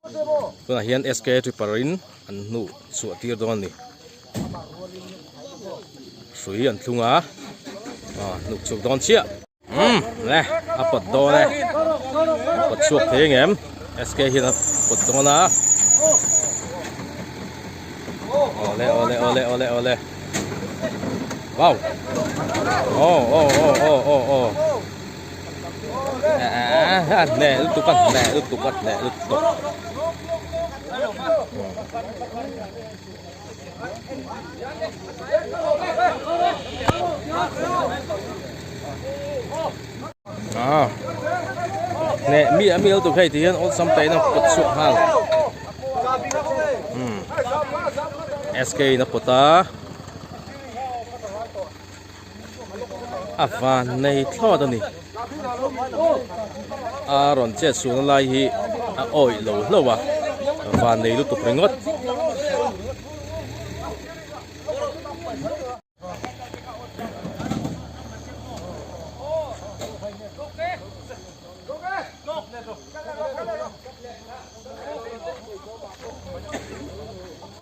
Tunah hian SK tripper in an hnuh chhuah tir dawn a ni. Hrui an thlung a, aw hnuk chhuak dawn chiah. Umm le a pawt dawn e, a pawt chhuak thei ang em? SK hian a pawt dawn a. Awle awle awle awle awle. Wow. Oh oh oh oh oh oh. A hneh lutuk a hneh lutuk a hneh lutuk. Ah. Hneh mi a mi lutuk hei ti hian awlsam te in a pawt chhuak nghal. Hmm. SK in a pawt a. A van nei thlawt a ni. A rawn chet sualna lai hi a awih lo hlauh a, van nei lutuk ringawt.